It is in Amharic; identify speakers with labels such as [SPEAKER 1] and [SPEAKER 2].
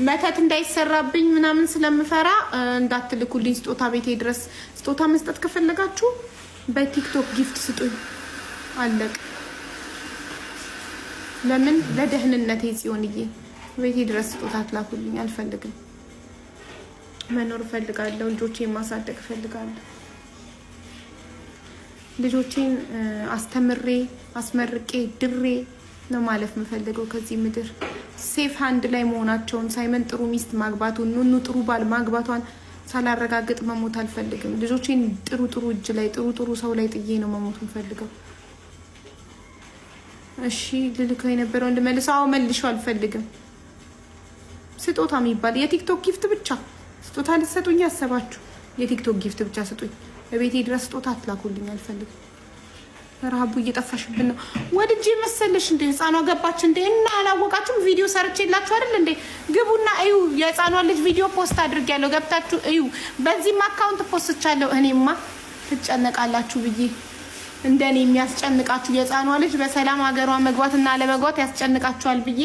[SPEAKER 1] መተት እንዳይሰራብኝ ምናምን ስለምፈራ እንዳትልኩልኝ ስጦታ ቤቴ ድረስ። ስጦታ መስጠት ከፈለጋችሁ በቲክቶክ gift ስጡኝ። አለቅ። ለምን? ለደህንነቴ ጽዮንዬ፣ ቤቴ ድረስ ስጦታ አትላኩልኝ፣ አልፈልግም። መኖር እፈልጋለሁ። ልጆቼን ማሳደግ እፈልጋለሁ። ልጆቼን አስተምሬ አስመርቄ ድሬ ነው ማለፍ የምፈልገው ከዚህ ምድር። Safe hand ላይ መሆናቸውን፣ ሳይመን ጥሩ ሚስት ማግባቱን፣ ኑኑ ጥሩ ባል ማግባቷን ሳላረጋግጥ መሞት አልፈልግም። ልጆቼን ጥሩ ጥሩ እጅ ላይ፣ ጥሩ ጥሩ ሰው ላይ ጥዬ ነው መሞት የምፈልገው። እሺ፣ ልልከው የነበረውን ልመልሰው? አዎ መልሼው፣ አልፈልግም። ስጦታ የሚባል የቲክቶክ gift ብቻ። ስጦታ ልትሰጡኝ ያሰባችሁ የቲክቶክ gift ብቻ ስጡኝ። በቤቴ ድረስ ስጦታ አትላኩልኝ፣ አልፈልግም። ረሃቡ እየጠፋሽብን ነው። ወድጄ መሰለሽ እንዴ? ህፃኗ ገባች እንዴ? እና አላወቃችሁም? ቪዲዮ ሰርቼላችሁ አይደል እንዴ? ግቡና እዩ። የህፃኗን ልጅ ቪዲዮ post አድርጌያለሁ። ገብታችሁ እዩ። በዚህም account post ቻለሁ። እኔማ ትጨነቃላችሁ ብዬ፣ እንደኔ የሚያስጨንቃችሁ የህፃኗ ልጅ በሰላም ሀገሯ መግባት እና አለመግባት ያስጨንቃችኋል ብዬ።